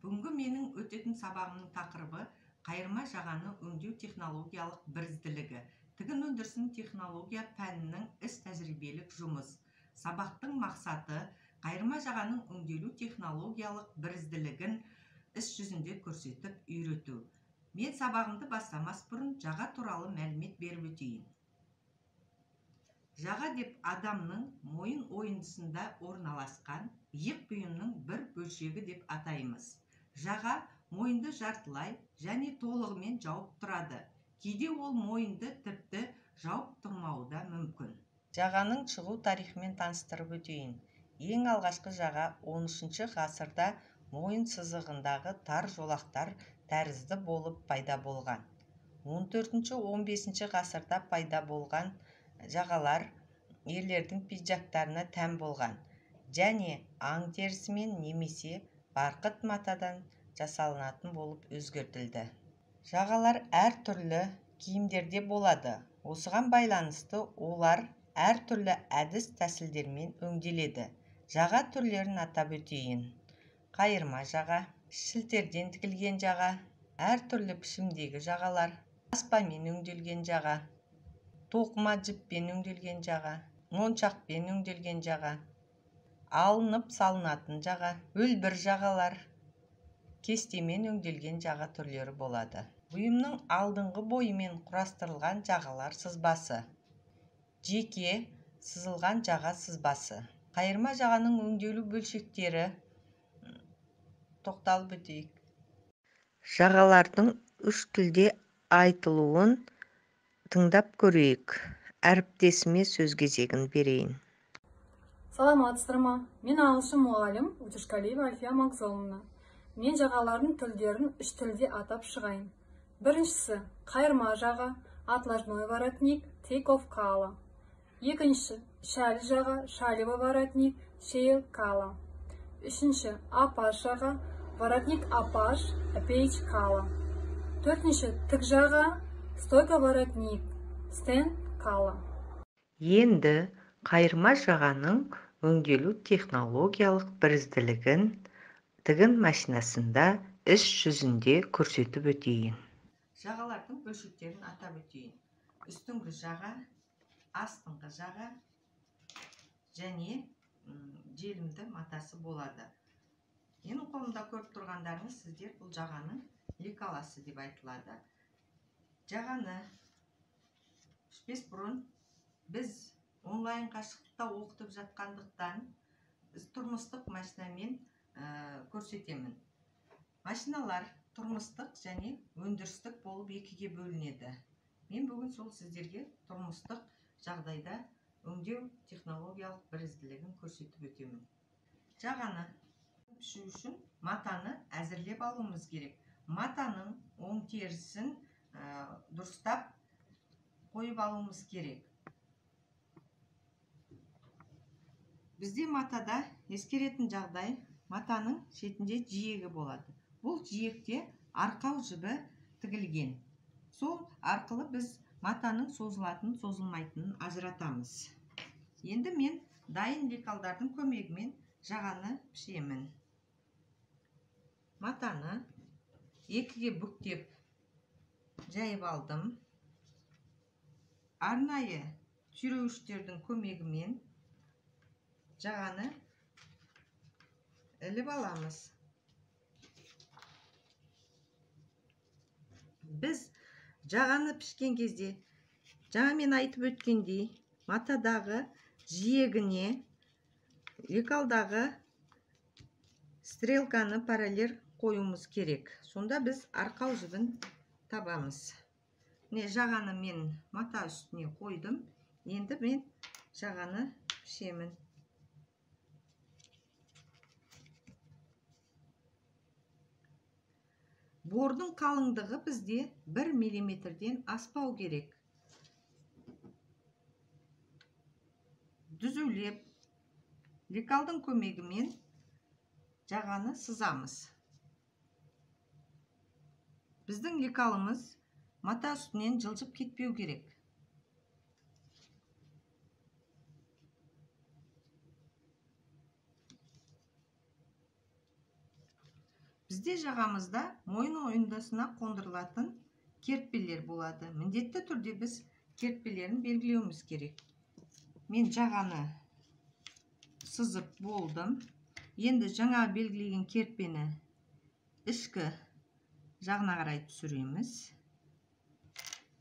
Бүгінгі менің өтетін сабағымның тақырыбы қайырма жағаны өңдеу технологиялық бірізділігі. Тігін өндірісінің технология пәнінің іс тәжірибелік жұмыс. Сабақтың мақсаты қайырма жағаның өңделу технологиялық бірізділігін іс жүзінде көрсетіп үйрету. Мен сабағымды бастамас бұрын жаға туралы мәлімет беріп өтейін. Жаға деп адамның мойын ойындысында орналасқан иық бұйымның бір бөлшегі деп атаймыз. Жаға мойынды жартылай және толығымен жауып тұрады. Кейде ол мойынды тіпті жауып тұрмауы да мүмкін. Жағаның шығу тарихымен таныстырып өтейін. Ең алғашқы жаға 13 ғасырда мойын сызығындағы тар жолақтар тәрізді болып пайда болған. 14-15 ғасырда пайда болған жағалар ерлердің пиджактарына тән болған және аң терісімен немесе барқыт матадан жасалынатын болып өзгертілді. Жағалар әр түрлі киімдерде болады. Осыған байланысты олар әр түрлі әдіс тәсілдермен өңделеді. Жаға түрлерін атап өтейін. Қайырма жаға, шілтерден тігілген жаға, әр түрлі пішімдегі жағалар, аспамен өңделген жаға, тоқыма жіппен өңделген жаға, моншақпен өңделген жаға, алынып салынатын жаға, үлбір жағалар, кестемен өңделген жаға түрлері болады. Бұйымның алдыңғы бойымен құрастырылған жағалар сызбасы, жеке сызылған жаға сызбасы. Қайырма жағаның өңделу бөлшектері тоқталып өтейік. Жағалардың үш тілде айтылуын тыңдап көрейік. Әріптесіме сөз кезегін берейін. Саламатсыздар ма? Мен ағылшын мұғалім Өтешқалиева Альфия Макзоловна. Мен жағалардың тілдерін үш тілде атап шығайын. Біріншісі қайырма жаға, отложной воротник, take-off кала. Екінші шәл жаға, шалевый воротник, шейл кала. Үшінші апаш жаға, воротник апаш, пейдж кала. Төртінші тік жаға, стойка воротник, стенд кала. Енді қайырма жағаның өңделу технологиялық бірізділігін тігін машинасында іс жүзінде көрсетіп өтейін. Жағалардың бөлшектерін атап өтейін. Үстіңгі жаға, астыңғы жаға және желімді матасы болады. Менің қолымда көріп тұрғандарыңыз сіздер бұл жағаның лекаласы деп айтылады. Жағаны пішпес бұрын біз онлайн қашықтықта оқытып жатқандықтан біз тұрмыстық машинамен көрсетемін. Машиналар тұрмыстық және өндірістік болып екіге бөлінеді. Мен бүгін сол сіздерге тұрмыстық жағдайда өңдеу технологиялық бірізділігін көрсетіп өтемін. Жағаны пішу үшін матаны әзірлеп алуымыз керек. Матаның оң терісін дұрыстап қойып алуымыз керек. Бізде матада ескеретін жағдай, матаның шетінде жиегі болады. Бұл жиекте арқау жібі тігілген. Сол арқылы біз матаның созылатын, созылмайтынын ажыратамыз. Енді мен дайын лекалдардың көмегімен жағаны пішемін. Матаны екіге бүктеп жайып алдым. Арнайы түйреуіштердің көмегімен жағаны іліп аламыз. Біз жағаны пішкен кезде, жаңа мен айтып өткендей, матадағы жиегіне лекалдағы стрелканы параллель қоюымыз керек. Сонда біз арқау жібін табамыз. Міне жағаны мен мата үстіне қойдым. Енді мен жағаны пішемін. Бордың қалыңдығы бізде 1 миллиметрден аспау керек. Түзулеп, лекалдың көмегімен жағаны сызамыз. Біздің лекалымыз мата үстінен жылжып кетпеу керек. Бізде жағамызда мойын ойындысына қондырылатын кертпелер болады. Міндетті түрде біз кертпелерін белгілеуіміз керек. Мен жағаны сызып болдым. Енді жаңа белгілеген кертпені ішкі жағына қарай түсіреміз.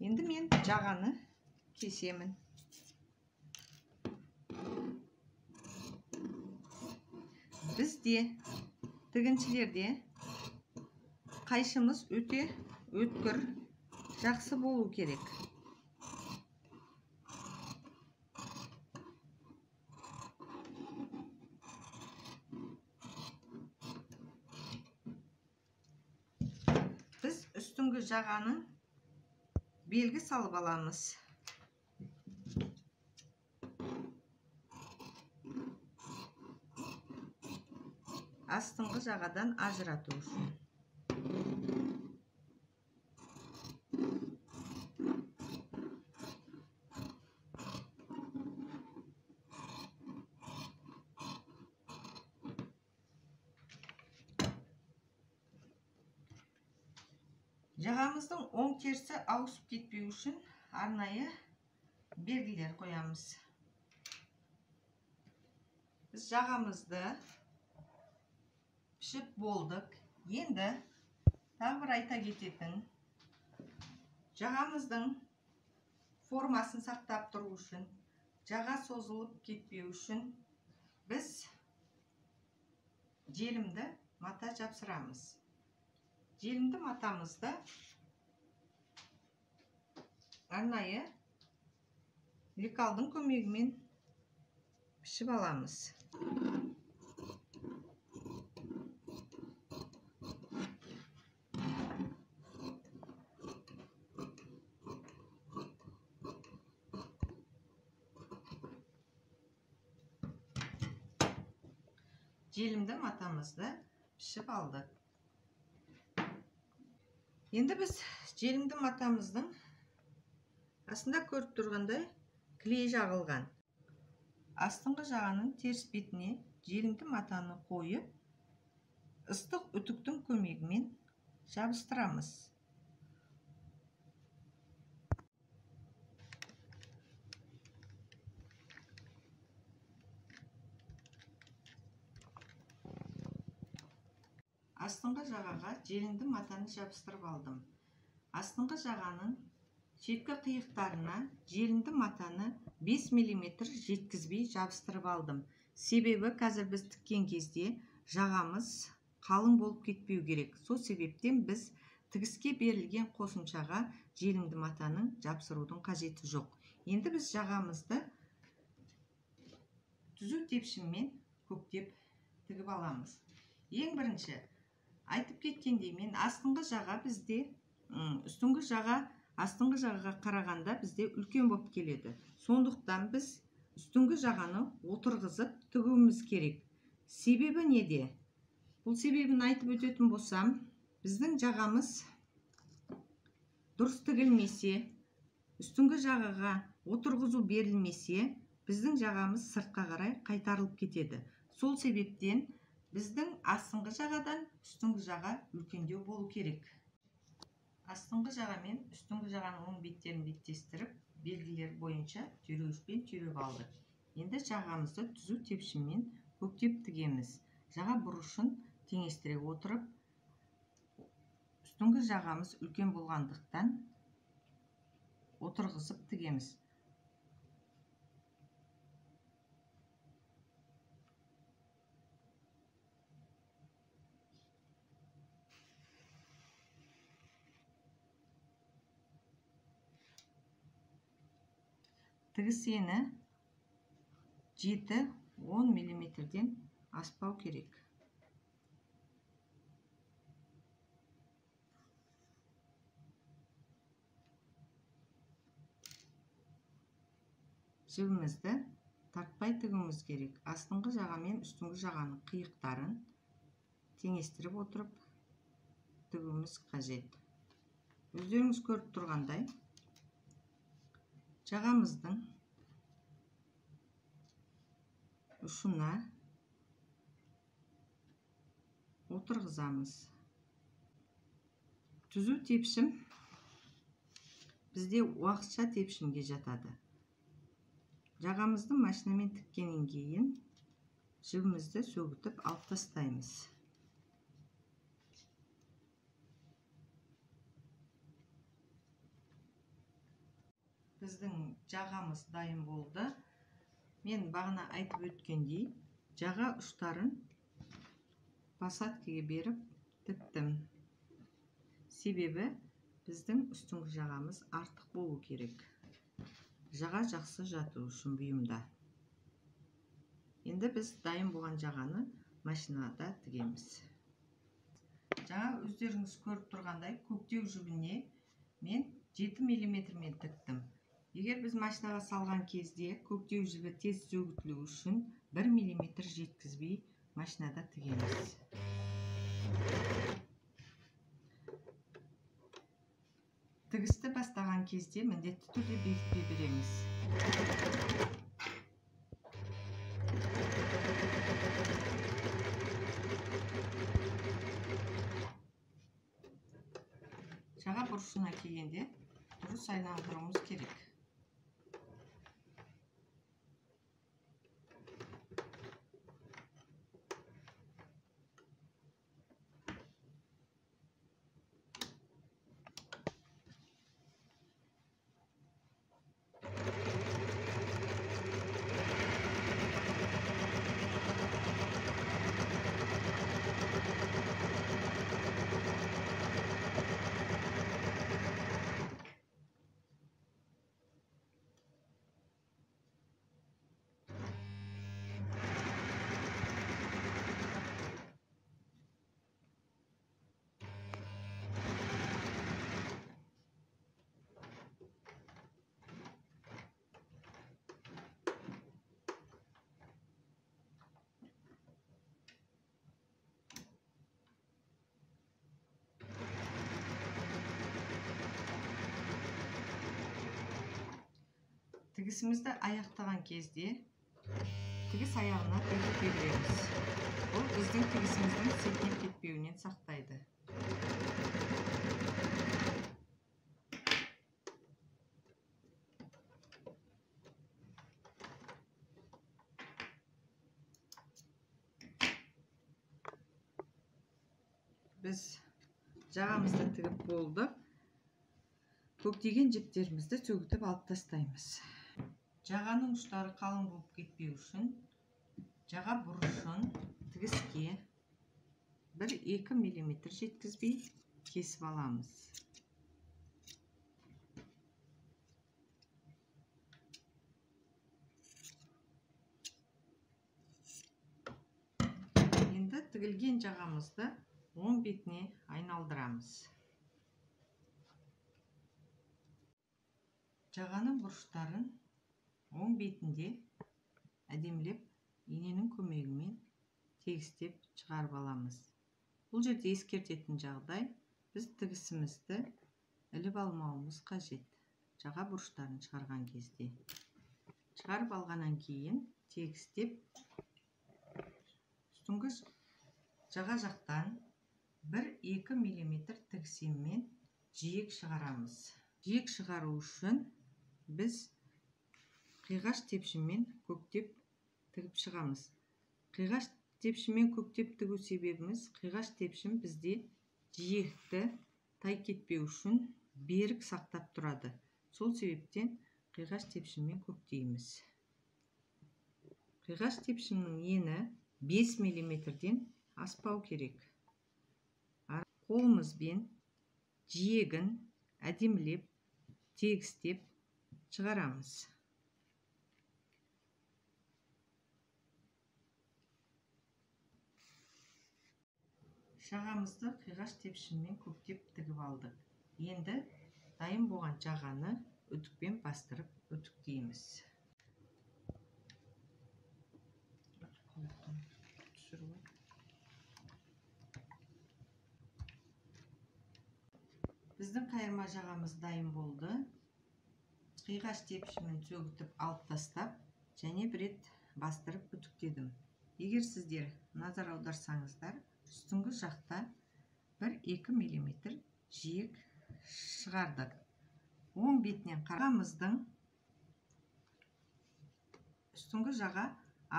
Енді мен жағаны кесемін. Бізде тігіншілерде қайшымыз өте өткір, жақсы болу керек. Біз үстіңгі жағаның белгі салып аламыз. Астыңғы жағадан ажырату үшін. Жағамыздың оң терісі ауысып кетпеу үшін арнайы белгілер қоямыз. Біз жағамызды пішіп болдық. Енді тағы бір айта кететін, жағамыздың формасын сақтап тұру үшін, жаға созылып кетпеу үшін біз желімді мата жапсырамыз. Желімді матамызды арнайы лекалдың көмегімен пішіп аламыз. Желімді матамызды пішіп алдық. Енді біз желімді матамыздың астында көріп тұрғандай клей жағылған. Астыңғы жағаның теріс бетіне желімді матаны қойып, ыстық үтіктің көмегімен жабыстырамыз. Астыңғы жағаға желімді матаны жабыстырып алдым. Астыңғы жағаның шеткі қиықтарына желімді матаны 5 мм жеткізбей жабыстырып алдым. Себебі қазір біз тіккен кезде жағамыз қалың болып кетпеу керек. Сол себептен біз тігіске берілген қосымшаға желімді матаның жабыстырудың қажеті жоқ. Енді біз жағамызды түзу тепшіммен көктеп тігіп аламыз. Ең бірінші айтып кеткендей, мен астыңғы жаға бізде үстіңгі жаға астыңғы жағаға қарағанда бізде үлкен болып келеді. Сондықтан біз үстіңгі жағаны отырғызып тігуіміз керек. Себебі неде? Бұл себебін айтып өтетін болсам, біздің жағамыз дұрыс тігілмесе, үстіңгі жағаға отырғызу берілмесе, біздің жағамыз сыртқа қарай қайтарылып кетеді. Сол себептен біздің астыңғы жағадан үстіңгі жаға үлкендеу болу керек. Астыңғы жаға мен үстіңгі жағаның оң беттерін беттестіріп, белгілер бойынша түйреуішпен түйреп алдық. Енді жағамызды түзу тепшіммен көктеп тігеміз. Жаға бұрышын теңестіре отырып, үстіңгі жағамыз үлкен болғандықтан отырғызып тігеміз. Тігіс ені 7-10 мм-ден аспау керек. Жібімізді тартпай тігуіміз керек. Астыңғы жаға мен үстіңгі жағаның қиықтарын теңестіріп отырып тігуіміз қажет. Өздеріңіз көріп тұрғандай, жағамыздың ұшына отырғызамыз. Түзу тепшім бізде уақытша тепшімге жатады. Жағамызды машинамен тіккеннен кейін жібімізді сөгітіп алып тастаймыз. Біздің жағамыз дайын болды. Мен бағана айтып өткендей, жаға ұштарын посадкаға беріп тіктім. Себебі біздің үстіңгі жағамыз артық болу керек. Жаға жақсы жату үшін бұйымда. Енді біз дайын болған жағаны машинада тігеміз. Жаңа өздеріңіз көріп тұрғандай, көктеу жібіне мен 7 миллиметрмен тіктім. Егер біз машинаға салған кезде көктеу жібі тез сөгітілу үшін 1 миллиметр жеткізбей машинада тігеміз. Тігісті бастаған кезде міндетті түрде бекітпей береміз. Жаға бұрышына келгенде дұрыс айналдыруымыз керек. Тігісімізді аяқтаған кезде тігіс аяғына бекіте береміз. Бұл біздің тігісіміздің сетінеп кетпеуінен сақтайды. Біз жағамызды тігіп болдық. Көктеген жіптерімізді сөгітіп алып тастаймыз. Жағаның ұштары қалың болып кетпеу үшін жаға бұрышын тігіске 1-2 миллиметр жеткізбей кесіп аламыз. Енді тігілген жағамызды оң бетіне айналдырамыз. Жағаның бұрыштарын оң бетінде әдемілеп иненің көмегімен тегістеп шығарып аламыз. Бұл жерде ескертетін жағдай, біз тігісімізді іліп алмауымыз қажет. Жаға бұрыштарын шығарған кезде. Шығарып алғаннан кейін тегістеп үстіңгі жаға жақтан 1-2 миллиметр тігісеммен жиек шығарамыз. Жиек шығару үшін біз қиғаш тепшімен көктеп тігіп шығамыз. Қиғаш тепшімен көктеп тігу себебіміз, қиғаш тепшім бізде жиекті тай кетпеу үшін берік сақтап тұрады. Сол себептен қиғаш тепшімен көктейміз. Қиғаш тепшімнің ені 5 миллиметрден аспау керек. Қолымызбен жиегін әдемілеп тегістеп шығарамыз. Жағамызды қиғаш тепшіммен көктеп тігіп алдық. Енді дайын болған жағаны үтікпен бастырып үтіктейміз. Біздің қайырма жағамыз дайын болды. Қиғаш тепшімін сөгітіп алып тастап, және бір рет бастырып үтіктедім. Егер сіздер назар аударсаңыздар, үстіңгі жақта 1-2 миллиметр Жиек шығардық. Оң бетінен қарамыздың үстіңгі жаға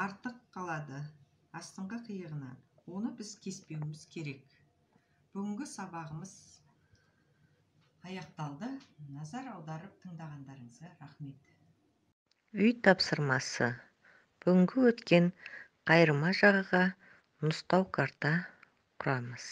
артық қалады астыңғы қиығынан. Оны біз кеспеуіміз керек. Бүгінгі сабағымыз аяқталды. Назар аударып тыңдағандарыңызға рахмет. Үй тапсырмасы. Бүгінгі өткен қайырма жағаға нұсқау карта құрамыз.